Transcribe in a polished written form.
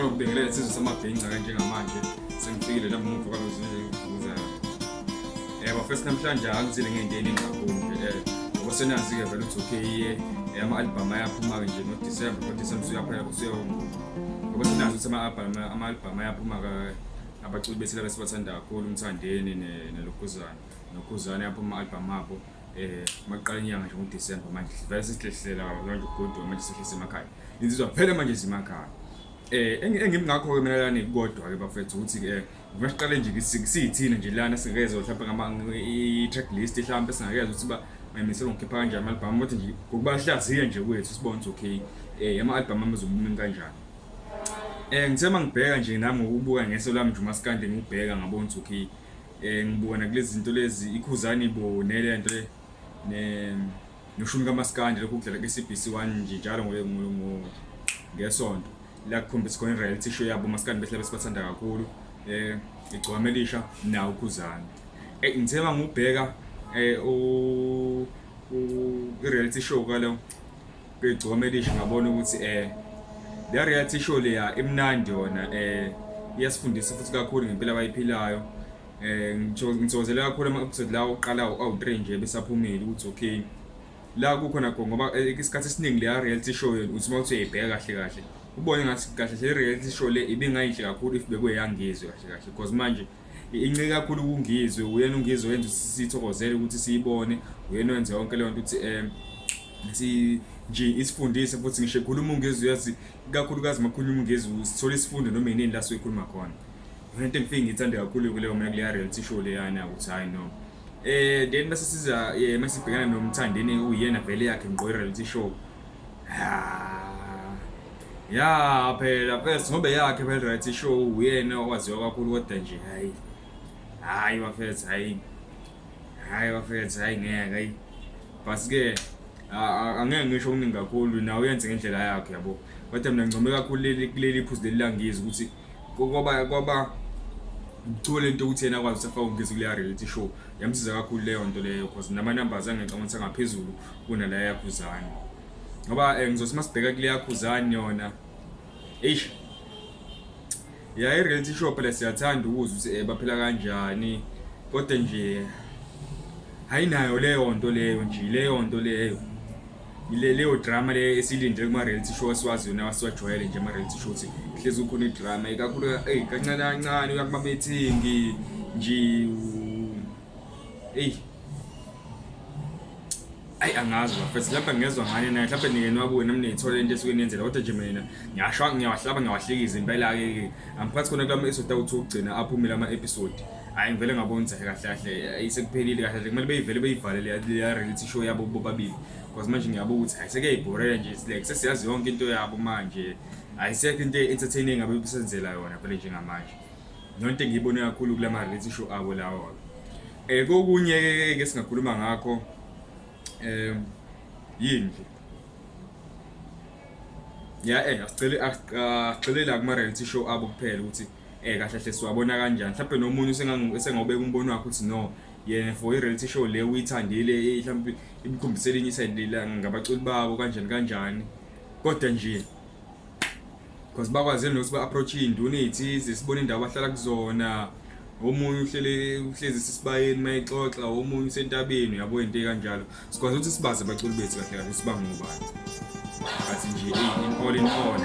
Ngicela ukubingelela isizwe samabhinca ke njengamanje sengifikile la muva kwalokuza. Bafethu, namhlanje angizile ngento eningi kakhulu nje, ngoba senazi-ke vele ukuthi okay, ama-album ayaphuma-ke nje ngoDisemba, ngoDisemba usuyaphela usuya, ngoba senazi ukuthi ama-album ayaphuma-ke abaculi bethu laba esibathanda kakhulu, uMthandeni nelokhuzana noKhuzani, ayaphuma ama-album abo maqala inyanga nje ngoDisemba. Manje vele sesihlehlela manje ukugoduka, manje sehlise emakhaya, insizwa vele manje zimakhaya. Engimngakho-ke mina lana kodwa-ke bafethu ukuthi-ke ngifuna siqale nje siyithina nje lana singeze mhlawumbe ngama i-track list, mhlawumbe singakeze ukuthi bayimisela ngokukhipha kanjani ama-album, kodwa nje ngokubahlaziya nje kwethu sibone ukuthi okay, ama-album ami azobe kanjani. Ngithe uma ngibheka nje nami ngokubuka ngeso lami nje umaskandi, ngibheka ngabona ukuthi okay, ngibuka nakulezi zinto lezi iKhuzani bo nele nto le ne noshumi kamaskandi, lokhu kudlala ku-SABC 1 nje njalo ngesonto, la kukhombisa khona i-reality show yabo maskandi behle besibathanda kakhulu, Igcokama Elisha nawo uKhuzani. Ngithe uma ngubheka u i-reality show kalo Igcokama Elisha, ngabona ukuthi le reality show leya imnandi yona, iyasifundisa futhi kakhulu ngempilo abayiphilayo. Ngithokozele kakhulu ama-episode lawo okuqala awu-3 nje besaphumile, ukuthi okay, la kukhona khona, ngoba isikhathi esiningi leya reality show yona uthi uma uthi uyayibheka kahle kahle ubone ngathi kahle le reality show le ibingayinhle kakhulu if bekuyeyaNgizwe kahle kahle, because manje incike kakhulu kuNgizwe. Uyena uNgizwe wenza ukuthi sithokozele ukuthi siyibone, uyena wenza yonke leyo nto ukuthi si nje isifundise futhi. Ngisho ekhuluma uNgizwe, uyazi, ikakhulukazi makhuluma uNgizwe sithola isifundo noma inini la suke khona. Yona into engifike ngiyithande kakhulu kuleyo mina kuleya reality show leyana, ukuthi hayi no. Then bese siza masibhekana noMthandeni, uyena vele yakhe ngqo i-reality show. Ya phela first ngoba yakhe phela reality show, uyena owaziwa kakhulu, kodwa nje hayi hayi bafethu, hayi hayi bafethu, hayi ngeke, hayi. But ke angeke ngisho okuningi kakhulu, nawe uyenze ngendlela yakhe yabo, kodwa mina ngincome kakhulu leli kuleli phuzu leli laNgizwe, ukuthi kwaba ubuchule into ukuthi yena akwazi ukuthi afake uNgizwe kuleya reality show. Yamsiza kakhulu leyo nto leyo, because nama-numbers angicabanga ukuthi angaphezulu kunala yaKhuzani, ngoba ngizothi masibheka kuleya Khuzani yona, eish ya, i-reality show phela siyathanda ukuzwa ukuthi baphila kanjani, kodwa nje ayinayo leyo nto leyo nje, leyo nto leyo ile leyo drama le esilindele kuma-reality show esiwaziyo nawa siwajwayele nje ama-reality show, ukuthi hlezi kukhona idrama ikakhulu, eyi, kancane kancane uya kuma-meeting nje, eyi ayi angazi bafethu, mhlawumbe ngezwa ngane naye, mhlawumbe nike niwabuke nami niyithola into esuke niyenzela, kodwa nje mina ngiyasho ngiyawahlaba ngiyawahlikiza impela-ke. Angiphathi khona kulama episode awuthi ukugcina aphumile ama-episode, hhayi ngivele ngabona ukuthi kahle kahle ayisekuphelile, kahle kahle kumele beyivele beyivale leya reality show yabo bobabili, because manje ngiyabuka ukuthi hayi sekuyayibhorela nje, it's like sesiyazi yonke into yabo manje, ayisekho into e-entertaining abebesenzela yona vele njengamanje. Nonto engiyibone kakhulu kulama reality show abo lawo. Kokunye ke singakhuluma ngakho yini nje ya, asicele asigxile la kuma reality show abo kuphela, ukuthi kahle kahle siwabona kanjani. Mhlawumbe nomunye usengawubeka umbono wakhe ukuthi no, yena for i-reality show le uyithandile, mhlawumbe imkhombisele elinye i-side la ngabaculi babo kanjani kanjani, kodwa nje because bakwazile nokuthi ba-approach iy'nduna ey'thize, sibone indawo abahlala kuzona, omunye uhlele uhlezi sisibayeni mayexoxa, omunye usentabeni, uyabo, into ey'kanjalo. Sikwazi ukuthi sibazi abaculi bethu kahle kahle ukuthi bangobani, but nje in all in all